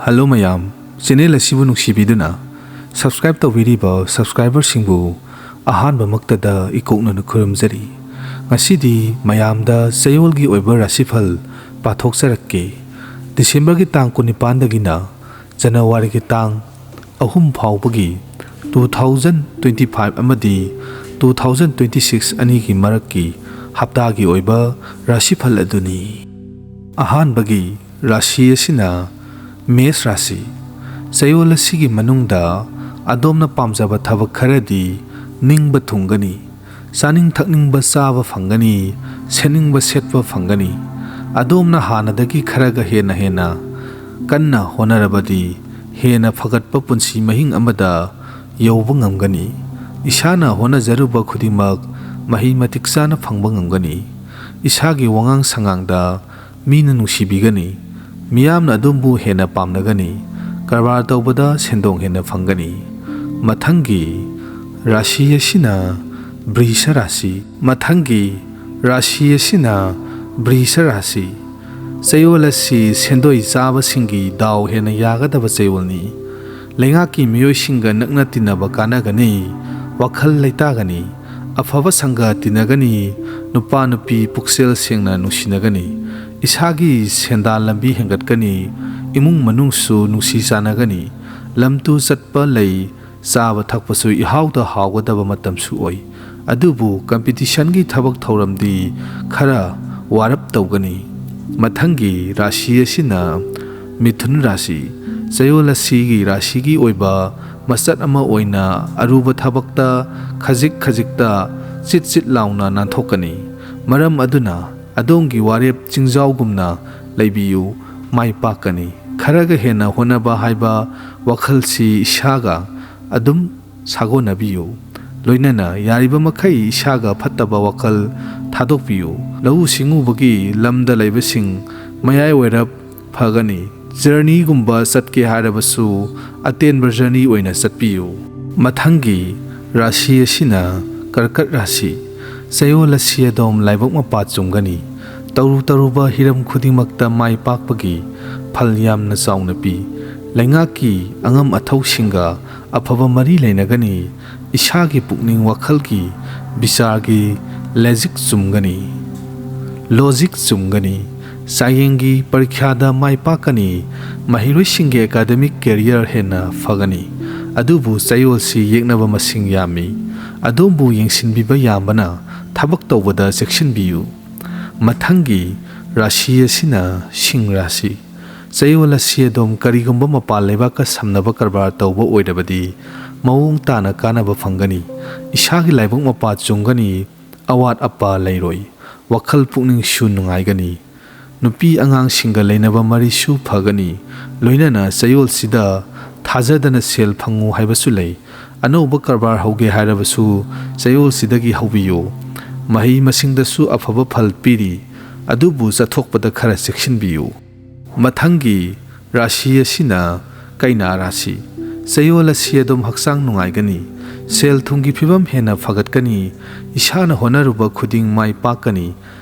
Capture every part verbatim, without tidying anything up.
Hello ꯃꯌꯥꯝ, channel ꯑꯁꯤꯕꯨ ꯅꯨꯡꯁꯤꯕꯤꯗꯨꯅ subscribe ꯇꯧꯕꯤꯔꯤꯕ ꯁꯕꯁꯀ꯭ꯔꯥꯏꯕꯔꯁꯤꯡꯕꯨ ꯑꯍꯥꯟꯕꯃꯛꯇꯗ ꯏꯀꯣꯛꯅꯅ ꯈꯨꯔꯨꯝꯖꯔꯤ꯫ ꯉꯁꯤꯗꯤ ꯃꯌꯥꯝꯗ ꯆꯌꯣꯜꯒꯤ ꯑꯣꯏꯕ ꯔꯥꯁꯤꯐꯜ ꯄꯥꯊꯣꯛꯆꯔꯛꯀꯦ꯫ ꯗꯤꯁꯦꯝꯕꯔꯒꯤ ꯇꯥꯡ ꯀꯨꯟꯅꯤꯄꯥꯟꯗꯒꯤꯅ ꯖꯅꯋꯥꯔꯤꯒꯤ ꯇꯥꯡ ꯑꯍꯨꯝ ꯐꯥꯎꯕꯒꯤ two thousand twenty five ꯑꯃꯗꯤ two thousand twenty six ꯑꯅꯤꯒꯤ ꯃꯔꯛꯀꯤ ꯍꯞꯇꯥꯒꯤ ꯑꯣꯏꯕ ꯔꯥꯁꯤꯐꯜ ꯑꯗꯨꯅꯤ꯫ ꯑꯍꯥꯟꯕꯒꯤ ꯔꯥꯁꯤ ꯑꯁꯤꯅ ꯃꯦꯁ ꯔꯥꯁꯤ꯫ ꯆꯌꯣꯜ ꯑꯁꯤꯒꯤ ꯃꯅꯨꯡꯗ ꯑꯗꯣꯝꯅ ꯄꯥꯝꯖꯕ ꯊꯕꯛ ꯈꯔꯗꯤ ꯅꯤꯡꯕ ꯊꯨꯡꯒꯅꯤ꯫ ꯆꯥꯅꯤꯡ ꯊꯛꯅꯤꯡꯕ ꯆꯥꯕ ꯐꯪꯒꯅꯤ, ꯁꯦꯠꯅꯤꯡꯕ ꯁꯦꯠꯄ ꯐꯪꯒꯅꯤ꯫ ꯑꯗꯣꯝꯅ ꯍꯥꯟꯅꯗꯒꯤ ꯈꯔꯒ ꯍꯦꯟꯅ ꯍꯦꯟꯅ ꯀꯟꯅ ꯍꯣꯠꯅꯔꯕꯗꯤ ꯍꯦꯟꯅ ꯐꯒꯠꯄ ꯄꯨꯟꯁꯤ ꯃꯍꯤꯡ ꯑꯃꯗ ꯌꯧꯕ ꯉꯝꯒꯅꯤ꯫ ꯏꯁꯥꯅ ꯍꯣꯠꯅꯖꯔꯨꯕ ꯈꯨꯗꯤꯡꯃꯛ ꯃꯍꯩ ꯃꯇꯤꯛ ꯆꯥꯅ ꯐꯪꯕ ꯉꯝꯒꯅꯤ꯫ ꯏꯁꯥꯒꯤ ꯋꯥꯉꯥꯡ ꯁꯉꯥꯡꯗ ꯃꯤꯅ ꯅꯨꯡꯁꯤꯕꯤꯒꯅꯤ꯫ ꯃꯤꯌꯥꯝꯅ ꯑꯗꯣꯝꯕꯨ ꯍꯦꯟꯅ ꯄꯥꯝꯅꯒꯅꯤ꯫ ꯀꯔꯕꯥꯔ ꯇꯧꯕꯗ ꯁꯦꯟꯗꯣꯡ ꯍꯦꯟꯅ ꯐꯪꯒꯅꯤ꯫ ꯃꯊꯪꯒꯤ ꯔꯥꯁꯤ ꯑꯁꯤꯅ ꯕ꯭ꯔꯤꯁ ꯔꯥꯁꯤ꯫ ꯃꯊꯪꯒꯤ ꯔꯥꯁꯤ ꯑꯁꯤꯅ ꯕ꯭ꯔꯤꯁ ꯔꯥꯁꯤ꯫ ꯆꯌꯣꯜ ꯑꯁꯤ ꯁꯦꯟꯗꯣꯏ ꯆꯥꯕꯁꯤꯡꯒꯤ ꯗꯥꯎ ꯍꯦꯟꯅ ꯌꯥꯒꯗꯕ ꯆꯌꯣꯜꯅꯤ꯫ ꯂꯩꯉꯥꯛꯀꯤ ꯃꯤꯑꯣꯏꯁꯤꯡꯒ ꯅꯛꯅ ꯇꯤꯟꯅꯕ ꯀꯥꯟꯅꯒꯅꯤ꯫ ꯋꯥꯈꯜ ꯂꯩꯇꯥꯒꯅꯤ꯫ ꯑꯐꯕ ꯁꯪꯒ ꯇꯤꯟꯅꯒꯅꯤ꯫ ꯅꯨꯄꯥ ꯅꯨꯄꯤ ꯄꯨꯛꯆꯦꯜ ꯁꯦꯡꯅ ꯅꯨꯡꯁꯤꯅꯒꯅꯤ꯫ ꯏꯁꯥꯒꯤ ꯁꯦꯟꯗꯥꯟ ꯂꯝꯕꯤ ꯍꯦꯟꯒꯠꯀꯅꯤ꯫ ꯏꯃꯨꯡ ꯃꯅꯨꯡꯁꯨ ꯅꯨꯡꯁꯤ ꯆꯥꯟꯅꯒꯅꯤ꯫ ꯂꯝ ꯇꯨ ꯆꯠꯄ ꯂꯩ, ꯆꯥꯕ ꯊꯛꯄꯁꯨ ꯏꯍꯥꯎꯗ ꯍꯥꯎꯒꯗꯕ ꯃꯇꯝꯁꯨ ꯑꯣꯏ꯫ ꯑꯗꯨꯕꯨ ꯀꯝꯄꯤꯇꯤꯁꯟꯒꯤ ꯊꯕꯛ ꯊꯧꯔꯝꯗꯤ ꯈꯔ ꯋꯥꯔꯞ ꯇꯧꯒꯅꯤ꯫ ꯃꯊꯪꯒꯤ ꯔꯥꯁꯤ ꯑꯁꯤꯅ ꯃꯤꯊꯨꯟ ꯔꯥꯁꯤ꯫ ꯆꯌꯣꯜ ꯑꯁꯤꯒꯤ ꯔꯥꯁꯤꯒꯤ ꯑꯣꯏꯕ ꯃꯆꯠ ꯑꯃ ꯑꯣꯏꯅ ꯑꯔꯨꯕ ꯊꯕꯛꯇ ꯈꯖꯤꯛ ꯈꯖꯤꯛꯇ ꯆꯤꯠ ꯆꯤꯠ ꯂꯥꯎꯅ ꯅꯥꯟꯊꯣꯛꯀꯅꯤ꯫ ꯃꯔꯝ ꯑꯗꯨꯅ ꯑꯗꯣꯝꯒꯤ ꯋꯥꯔꯦꯞ ꯆꯤꯡꯖꯥꯎꯒꯨꯝꯅ ꯂꯩꯕꯤꯌꯨ, ꯃꯥꯏ ꯄꯥꯛꯀꯅꯤ꯫ ꯈꯔꯒ ꯍꯦꯟꯅ ꯍꯣꯠꯅꯕ ꯍꯥꯏꯕ ꯋꯥꯈꯜꯁꯤ ꯏꯁꯥꯒ ꯑꯗꯨꯝ ꯁꯥꯒꯣꯟꯅꯕꯤꯌꯨ꯫ ꯂꯣꯏꯅꯅ ꯌꯥꯔꯤꯕ ꯃꯈꯩ ꯏꯁꯥꯒ ꯐꯠꯇꯕ ꯋꯥꯈꯜ ꯊꯥꯗꯣꯛꯄꯤꯌꯨ꯫ ꯂꯧꯎ ꯁꯤꯡꯎꯕꯒꯤ ꯂꯝꯗ ꯂꯩꯕꯁꯤꯡ ꯃꯌꯥꯏ ꯑꯣꯏꯔꯞ ꯐꯒꯅꯤ꯫ ꯖꯔꯅꯤꯒꯨꯝꯕ ꯆꯠꯀꯦ ꯍꯥꯏꯔꯕꯁꯨ ꯑꯇꯦꯟꯕ ꯖꯔꯅꯤ ꯑꯣꯏꯅ ꯆꯠꯄꯤꯌꯨ꯫ ꯃꯊꯪꯒꯤ ꯔꯥꯁꯤ ꯑꯁꯤꯅ ꯀꯔꯀꯠ ꯔꯥꯁꯤ꯫ ꯆꯌꯣꯜ ꯑꯁꯤ ꯑꯗꯣꯝ ꯂꯥꯏꯕꯛ ꯃꯄꯥ ꯆꯨꯝꯒꯅꯤ꯫ ꯇꯧꯔꯨ ꯇꯧꯔꯨꯕ ꯍꯤꯔꯝ ꯈꯨꯗꯤꯡꯃꯛꯇ ꯃꯥꯏ ꯄꯥꯛꯄꯒꯤ ꯐꯜ ꯌꯥꯝꯅ ꯆꯥꯎꯅ ꯄꯤ꯫ ꯂꯩꯉꯥꯛꯀꯤ ꯑꯉꯝ ꯑꯊꯧꯁꯤꯡꯒ ꯑꯐꯕ ꯃꯔꯤ ꯂꯩꯅꯒꯅꯤ꯫ ꯏꯁꯥꯒꯤ ꯄꯨꯛꯅꯤꯡ ꯋꯥꯈꯜꯒꯤ ꯕꯤꯆꯥꯔꯒꯤ ꯂꯦꯖꯤꯛ ꯆꯨꯝꯒꯅꯤ, ꯂꯣꯖꯤꯛ ꯆꯨꯝꯒꯅꯤ꯫ ꯆꯥꯌꯦꯡꯒꯤ ꯄꯔꯤꯈ꯭ꯌꯥꯗ ꯃꯥꯏ ꯄꯥꯛꯀꯅꯤ꯫ ꯃꯍꯩꯔꯣꯏꯁꯤꯡꯒꯤ ꯑꯦꯀꯥꯗꯃꯤꯛ ꯀꯦꯔꯤꯌꯔ ꯍꯦꯟꯅ ꯐꯒꯅꯤ꯫ ꯑꯗꯨꯕꯨ ꯆꯌꯣꯜꯁꯤ ꯌꯦꯛꯅꯕ ꯃꯁꯤꯡ ꯌꯥꯝꯃꯤ꯫ ꯑꯗꯣꯝꯕꯨ ꯌꯦꯡꯁꯤꯟꯕꯤꯕ ꯌꯥꯝꯕꯅ ꯊꯕꯛ ꯇꯧꯕꯗ ꯆꯦꯛꯁꯤꯟꯕꯤꯌꯨ꯫ ꯃꯊꯪꯒꯤ ꯔꯥꯁꯤ ꯑꯁꯤꯅ ꯁꯤꯡ ꯔꯥꯁꯤ꯫ ꯆꯌꯣꯜ ꯑꯁꯤ ꯑꯗꯣꯝ ꯀꯔꯤꯒꯨꯝꯕ ꯃꯄꯥꯟ ꯂꯩꯕꯥꯛꯀ ꯁꯝꯅꯕ ꯀꯔꯕꯥꯔ ꯇꯧꯕ ꯑꯣꯏꯔꯕꯗꯤ ꯃꯑꯣꯡ ꯇꯥꯅ ꯀꯥꯟꯅꯕ ꯐꯪꯒꯅꯤ꯫ ꯏꯁꯥꯒꯤ ꯂꯥꯏꯕꯛ ꯃꯄꯥ ꯆꯨꯝꯒꯅꯤ꯫ ꯑꯋꯥꯠ ꯑꯄꯥ ꯂꯩꯔꯣꯏ꯫ ꯋꯥꯈꯜ ꯄꯨꯛꯅꯤꯡꯁꯨ ꯅꯨꯡꯉꯥꯏꯒꯅꯤ꯫ ꯅꯨꯄꯤ ꯑꯉꯥꯡꯁꯤꯡꯒ ꯂꯩꯅꯕ ꯃꯔꯤꯁꯨ ꯐꯒꯅꯤ꯫ ꯂꯣꯏꯅꯅ ꯆꯌꯣꯜꯁꯤꯗ ꯊꯥꯖꯗꯅ ꯁꯦꯜ ꯐꯪꯉꯨ ꯍꯥꯏꯕꯁꯨ ꯂꯩ꯫ ꯑꯅꯧꯕ ꯀꯔꯕꯥꯔ ꯍꯧꯒꯦ ꯍꯥꯏꯔꯕꯁꯨ ꯆꯌꯣꯜꯁꯤꯗꯒꯤ ꯍꯧꯕꯤꯌꯨ꯫ ꯃꯍꯩ ꯃꯁꯤꯡꯗꯁꯨ ꯑꯐꯕ ꯐꯜ ꯄꯤꯔꯤ꯫ ꯑꯗꯨꯕꯨ ꯆꯠꯊꯣꯛꯄꯗ ꯈꯔ ꯆꯦꯛꯁꯤꯟꯕꯤꯌꯨ꯫ ꯃꯊꯪꯒꯤ ꯔꯥꯁꯤ ꯑꯁꯤꯅ ꯀꯩꯅꯥ ꯔꯥꯁꯤ꯫ ꯆꯌꯣꯜ ꯑꯁꯤ ꯑꯗꯨꯝ ꯍꯛꯆꯥꯡ ꯅꯨꯡꯉꯥꯏꯒꯅꯤ꯫ ꯁꯦꯜ ꯊꯨꯝꯒꯤ ꯐꯤꯕꯝ ꯍꯦꯟꯅ ꯐꯒꯠꯀꯅꯤ꯫ ꯏꯁꯥꯅ ꯍꯣꯠꯅꯔꯨꯕ ꯈꯨꯗꯤꯡ ꯃꯥꯏ ꯄꯥꯛꯀꯅꯤ꯫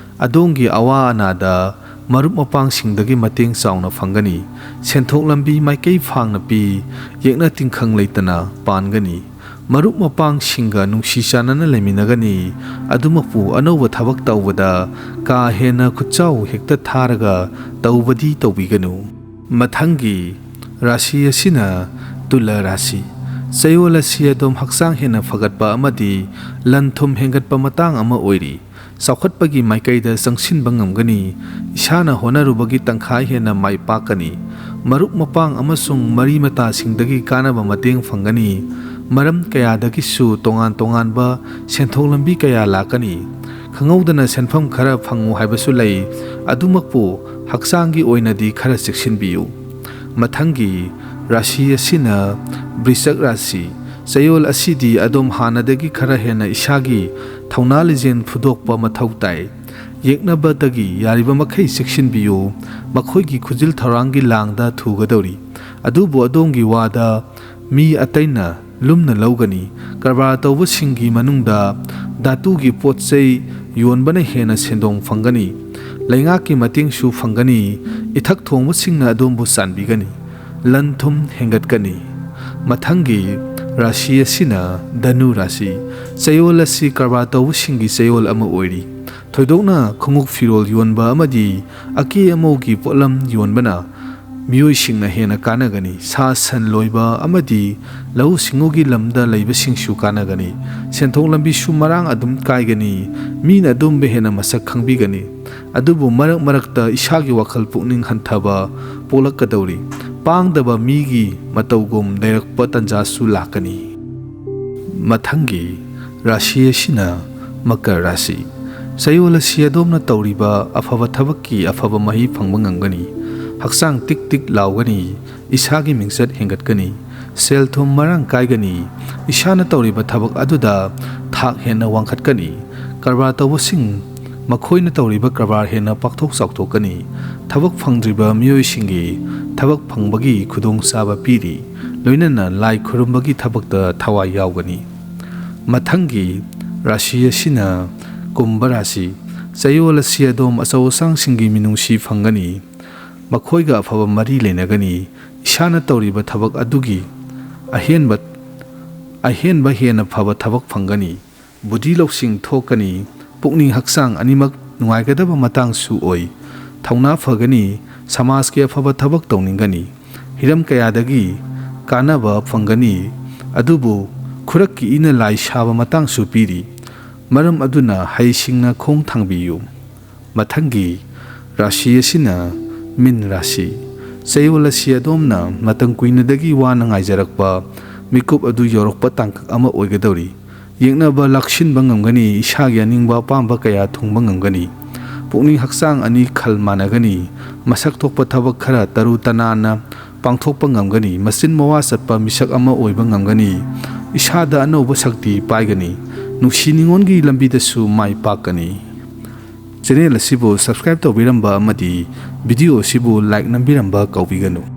ꯑꯗꯣꯝꯒꯤ ꯑꯋꯥ ꯑꯅꯥꯗ ꯃꯔꯨꯞ ꯃꯄꯥꯡꯁꯤꯡꯗꯒꯤ ꯃꯇꯦꯡ ꯆꯥꯎꯅ ꯐꯪꯒꯅꯤ꯫ ꯁꯦꯟꯊꯣꯛ ꯂꯝꯕꯤ ꯃꯥꯏꯀꯩ ꯐꯥꯡꯅ ꯄꯤ꯫ ꯌꯦꯛꯅ ꯇꯤꯡꯈꯪ ꯂꯩꯇꯅ ꯄꯥꯟꯒꯅꯤ꯫ ꯃꯔꯨꯞ ꯃꯄꯥꯡꯁꯤꯡꯒ ꯅꯨꯡꯁꯤ ꯆꯥꯟꯅꯅ ꯂꯩꯃꯤꯟꯅꯒꯅꯤ꯫ ꯑꯗꯨꯃꯛꯄꯨ ꯑꯅꯧꯕ ꯊꯕꯛ ꯇꯧꯕꯗ ꯀꯥ ꯍꯦꯟꯅ ꯈꯨꯠꯆꯥꯎ ꯍꯦꯛꯇ ꯊꯥꯔꯒ ꯇꯧꯕꯗꯤ ꯇꯧꯕꯤꯒꯅꯨ꯫ ꯃꯊꯪꯒꯤ ꯔꯥꯁꯤ ꯑꯁꯤꯅ ꯇꯨꯂꯥ ꯔꯥꯁꯤ꯫ ꯆꯌꯣꯜ ꯑꯁꯤ ꯑꯗꯣꯝ ꯍꯛꯆꯥꯡ ꯍꯦꯟꯅ ꯐꯒꯠꯄ ꯑꯃꯗꯤ ꯂꯟ ꯊꯨꯝ ꯍꯦꯟꯒꯠꯄ ꯃꯇꯥꯡ ꯑꯃ ꯑꯣꯏꯔꯤ꯫ ꯆꯥꯎꯈꯠꯄꯒꯤ ꯃꯥꯏꯀꯩꯗ ꯆꯪꯁꯤꯟꯕ ꯉꯝꯒꯅꯤ꯫ ꯏꯁꯥꯅ ꯍꯣꯠꯅꯔꯨꯕꯒꯤ ꯇꯪꯈꯥꯏ ꯍꯦꯟꯅ ꯃꯥꯏ ꯄꯥꯛꯀꯅꯤ꯫ ꯃꯔꯨꯞ ꯃꯄꯥꯡ ꯑꯃꯁꯨꯡ ꯃꯔꯤ ꯃꯇꯥꯁꯤꯡꯗꯒꯤ ꯀꯥꯟꯅꯕ ꯃꯇꯦꯡ ꯐꯪꯒꯅꯤ꯫ ꯃꯔꯝ ꯀꯌꯥꯗꯒꯤꯁꯨ ꯇꯣꯉꯥꯟ ꯇꯣꯉꯥꯟꯕ ꯁꯦꯟꯊꯣꯛ ꯂꯝꯕꯤ ꯀꯌꯥ ꯂꯥꯛꯀꯅꯤ꯫ ꯈꯪꯍꯧꯗꯅ ꯁꯦꯟꯐꯝ ꯈꯔ ꯐꯪꯉꯨ ꯍꯥꯏꯕꯁꯨ ꯂꯩ꯫ ꯑꯗꯨꯃꯛꯄꯨ ꯍꯛꯆꯥꯡꯒꯤ ꯑꯣꯏꯅꯗꯤ ꯈꯔ ꯆꯦꯛꯁꯤꯟꯕꯤꯌꯨ꯫ ꯃꯊꯪꯒꯤ ꯔꯥꯁꯤ ꯑꯁꯤꯅ ꯕ꯭ꯔꯤꯁꯛ ꯔꯥꯁꯤ꯫ ꯆꯌꯣꯜ ꯑꯁꯤꯗꯤ ꯑꯗꯣꯝ ꯍꯥꯟꯅꯗꯒꯤ ꯈꯔ ꯍꯦꯟꯅ ꯏꯁꯥꯒꯤ ꯊꯧꯅꯥ ꯂꯤꯖꯦꯜ ꯐꯨꯗꯣꯛꯄ ꯃꯊꯧ ꯇꯥꯏ꯫ ꯌꯦꯛꯅꯕꯗꯒꯤ ꯌꯥꯔꯤꯕ ꯃꯈꯩ ꯆꯦꯛꯁꯤꯟꯕꯤꯌꯨ꯫ ꯃꯈꯣꯏꯒꯤ ꯈꯨꯖꯤꯜ ꯊꯧꯔꯥꯡꯒꯤ ꯂꯥꯡꯗ ꯊꯨꯒꯗꯧꯔꯤ꯫ ꯑꯗꯨꯕꯨ ꯑꯗꯣꯝꯒꯤ ꯋꯥꯗ ꯃꯤ ꯑꯇꯩꯅ ꯂꯨꯝꯅ ꯂꯧꯒꯅꯤ꯫ ꯀꯔꯕꯥꯔ ꯇꯧꯕꯁꯤꯡꯒꯤ ꯃꯅꯨꯡꯗ ꯙꯥꯇꯨꯒꯤ ꯄꯣꯠ ꯆꯩ ꯌꯣꯟꯕꯅ ꯍꯦꯟꯅ ꯁꯦꯟꯗꯣꯡ ꯐꯪꯒꯅꯤ꯫ ꯂꯩꯉꯥꯛꯀꯤ ꯃꯇꯦꯡꯁꯨ ꯐꯪꯒꯅꯤ꯫ ꯏꯊꯛ ꯊꯣꯡꯕꯁꯤꯡꯅ ꯑꯗꯣꯝꯕꯨ ꯆꯥꯟꯕꯤꯒꯅꯤ꯫ ꯂꯟ ꯊꯨꯝ ꯍꯦꯟꯒꯠꯀꯅꯤ꯫ ꯃꯊꯪꯒꯤ ꯔꯥꯁꯤ ꯑꯁꯤꯅ ꯙꯅꯨ ꯔꯥꯁꯤ꯫ ꯆꯌꯣꯜ ꯑꯁꯤ ꯀꯔꯕꯥꯔ ꯇꯧꯕꯁꯤꯡꯒꯤ ꯆꯌꯣꯜ ꯑꯃ ꯑꯣꯏꯔꯤ꯫ ꯊꯣꯏꯗꯣꯛꯅ ꯈꯣꯡꯎꯞ ꯐꯤꯔꯣꯜ ꯌꯣꯟꯕ ꯑꯃꯗꯤ ꯑꯀꯦ ꯑꯃꯧꯒꯤ ꯄꯣꯠꯂꯝ ꯌꯣꯟꯕꯅ ꯃꯤꯑꯣꯏꯁꯤꯡꯅ ꯍꯦꯟꯅ ꯀꯥꯟꯅꯒꯅꯤ꯫ ꯁꯥ ꯁꯟ ꯂꯣꯏꯕ ꯑꯃꯗꯤ ꯂꯧꯎ ꯁꯤꯡꯎꯒꯤ ꯂꯝꯗ ꯂꯩꯕꯁꯤꯡꯁꯨ ꯀꯥꯟꯅꯒꯅꯤ꯫ ꯁꯦꯟꯊꯣꯛ ꯂꯝꯕꯤꯁꯨ ꯃꯔꯥꯡ ꯑꯗꯨꯝ ꯀꯥꯏꯒꯅꯤ꯫ ꯃꯤꯅ ꯑꯗꯣꯝꯕꯨ ꯍꯦꯟꯅ ꯃꯁꯛ ꯈꯪꯕꯤꯒꯅꯤ꯫ ꯑꯗꯨꯕꯨ ꯃꯔꯛ ꯃꯔꯛꯇ ꯏꯁꯥꯒꯤ ꯋꯥꯈꯜ ꯄꯨꯛꯅꯤꯡ ꯍꯟꯊꯕ ꯄꯣꯛꯂꯛꯀꯗꯧꯔꯤ꯫ ꯄꯥꯡꯗꯕ ꯃꯤꯒꯤ ꯃꯇꯧꯒꯨꯝ ꯂꯩꯔꯛꯄ ꯇꯥꯟꯖꯥꯁꯨ ꯂꯥꯛꯀꯅꯤ꯫ ꯃꯊꯪꯒꯤ ꯔꯥꯁꯤ ꯑꯁꯤꯅ ꯃꯀꯔ ꯔꯥꯁꯤ꯫ ꯆꯌꯣꯜ ꯑꯁꯤ ꯑꯗꯣꯝꯅ ꯇꯧꯔꯤꯕ ꯑꯐꯕ ꯊꯕꯛꯀꯤ ꯑꯐꯕ ꯃꯍꯩ ꯐꯪꯕ ꯉꯝꯒꯅꯤ꯫ ꯍꯛꯆꯥꯡ ꯇꯤꯛ ꯇꯤꯛ ꯂꯥꯎꯒꯅꯤ꯫ ꯏꯁꯥꯒꯤ ꯃꯤꯡꯆꯠ ꯍꯦꯟꯒꯠꯀꯅꯤ꯫ ꯁꯦꯜ ꯊꯨꯝ ꯃꯔꯥꯡ ꯀꯥꯏꯒꯅꯤ꯫ ꯏꯁꯥꯅ ꯇꯧꯔꯤꯕ ꯊꯕꯛ ꯑꯗꯨꯗ ꯊꯥꯛ ꯍꯦꯟꯅ ꯋꯥꯡꯈꯠꯀꯅꯤ꯫ ꯀꯔꯕꯥꯔ ꯇꯧꯕꯁꯤꯡ ꯃꯈꯣꯏꯅ ꯇꯧꯔꯤꯕ ꯀꯔꯕꯥꯔ ꯍꯦꯟꯅ ꯄꯥꯛꯊꯣꯛ ꯆꯥꯎꯊꯣꯛꯀꯅꯤ꯫ ꯊꯕꯛ ꯐꯪꯗ꯭ꯔꯤꯕ ꯃꯤꯑꯣꯏꯁꯤꯡꯒꯤ ꯊꯕꯛ ꯐꯪꯕꯒꯤ ꯈꯨꯗꯣꯡꯆꯥꯕ ꯄꯤꯔꯤ꯫ ꯂꯣꯏꯅꯅ ꯂꯥꯏ ꯈꯨꯔꯨꯝꯕꯒꯤ ꯊꯕꯛꯇ ꯊꯋꯥꯏ ꯌꯥꯎꯒꯅꯤ꯫ ꯃꯊꯪꯒꯤ ꯔꯥꯁꯤ ꯑꯁꯤꯅ ꯀꯨꯝꯚ ꯔꯥꯁꯤ꯫ ꯆꯌꯣꯜ ꯑꯁꯤ ꯑꯗꯣꯝ ꯑꯆꯧ ꯑꯁꯥꯡꯁꯤꯡꯒꯤ ꯃꯤꯅꯨꯡꯁꯤ ꯐꯪꯒꯅꯤ꯫ ꯃꯈꯣꯏꯒ ꯑꯐꯕ ꯃꯔꯤ ꯂꯩꯅꯒꯅꯤ꯫ ꯏꯁꯥꯅ ꯇꯧꯔꯤꯕ ꯊꯕꯛ ꯑꯗꯨꯒꯤ ꯑꯍꯦꯟꯕ, ꯑꯍꯦꯟꯕ ꯍꯦꯟꯅ ꯐꯕ ꯊꯕꯛ ꯐꯪꯒꯅꯤ꯫ ꯕꯨꯙꯤ ꯂꯧꯁꯤꯡ ꯊꯣꯛꯀꯅꯤ꯫ ꯄꯨꯛꯅꯤꯡ ꯍꯛꯆꯥꯡ ꯑꯅꯤꯃꯛ ꯅꯨꯡꯉꯥꯏꯒꯗꯕ ꯃꯇꯥꯡꯁꯨ ꯑꯣꯏ꯫ ꯊꯧꯅꯥ ꯐꯒꯅꯤ꯫ ꯁꯃꯥꯖꯀꯤ ꯑꯐꯕ ꯊꯕꯛ ꯇꯧꯅꯤꯡꯒꯅꯤ꯫ ꯍꯤꯔꯝ ꯀꯌꯥꯗꯒꯤ ꯀꯥꯟꯅꯕ ꯐꯪꯒꯅꯤ꯫ ꯑꯗꯨꯕꯨ ꯈꯨꯔꯛꯀꯤ ꯏꯅ ꯂꯥꯏ ꯁꯥꯕ ꯃꯇꯥꯡꯁꯨ ꯄꯤꯔꯤ꯫ ꯃꯔꯝ ꯑꯗꯨꯅ ꯍꯩꯁꯤꯡꯅ ꯈꯣꯡ ꯊꯥꯡꯕꯤꯌꯨ꯫ ꯃꯊꯪꯒꯤ ꯔꯥꯁꯤ ꯑꯁꯤꯅ ꯃꯤꯟ ꯔꯥꯁꯤ꯫ ꯆꯌꯣꯜ ꯑꯁꯤ ꯑꯗꯣꯝꯅ ꯃꯇꯝ ꯀꯨꯏꯅꯗꯒꯤ ꯋꯥꯅ ꯉꯥꯏꯖꯔꯛꯄ ꯃꯤꯀꯨꯞ ꯑꯗꯨ ꯌꯧꯔꯛꯄ ꯇꯥꯡꯀꯛ ꯑꯃ ꯑꯣꯏꯒꯗꯧꯔꯤ꯫ ꯌꯦꯛꯅꯕ ꯂꯥꯛꯁꯤꯟꯕ ꯉꯝꯒꯅꯤ, ꯏꯁꯥꯒꯤ ꯑꯅꯤꯡꯕ ꯑꯄꯥꯝꯕ ꯀꯌꯥ ꯊꯨꯡꯕ ꯉꯝꯒꯅꯤ꯫ ꯄꯨꯛꯅꯤꯡ ꯍꯛꯆꯥꯡ ꯑꯅꯤ ꯈꯜ ꯃꯥꯟꯅꯒꯅꯤ꯫ ꯃꯁꯛ ꯊꯣꯛꯄ ꯊꯕꯛ ꯈꯔ ꯇꯔꯨ ꯇꯅꯥꯟꯅ ꯄꯥꯡꯊꯣꯛꯄ ꯉꯝꯒꯅꯤ꯫ ꯃꯆꯤꯟ ꯃꯋꯥ ꯆꯠꯄ ꯃꯤꯁꯛ ꯑꯃ ꯑꯣꯏꯕ ꯉꯝꯒꯅꯤ꯫ ꯏꯁꯥꯗ ꯑꯅꯧꯕ ꯁꯛꯇꯤ ꯄꯥꯏꯒꯅꯤ꯫ ꯅꯨꯡꯁꯤ ꯅꯤꯉꯣꯟꯒꯤ ꯂꯝꯕꯤꯗꯁꯨ ꯃꯥꯏ ꯄꯥꯛꯀꯅꯤ꯫ ꯆꯦꯅꯦꯜ ꯑꯁꯤꯕꯨ subscribe ꯇꯧꯕꯤꯔꯝꯕ ꯑꯃꯗꯤ video ꯑꯁꯤꯕꯨ like ꯅꯝꯕꯤꯔꯝꯕ ꯀꯥꯎꯕꯤꯒꯅꯨ꯫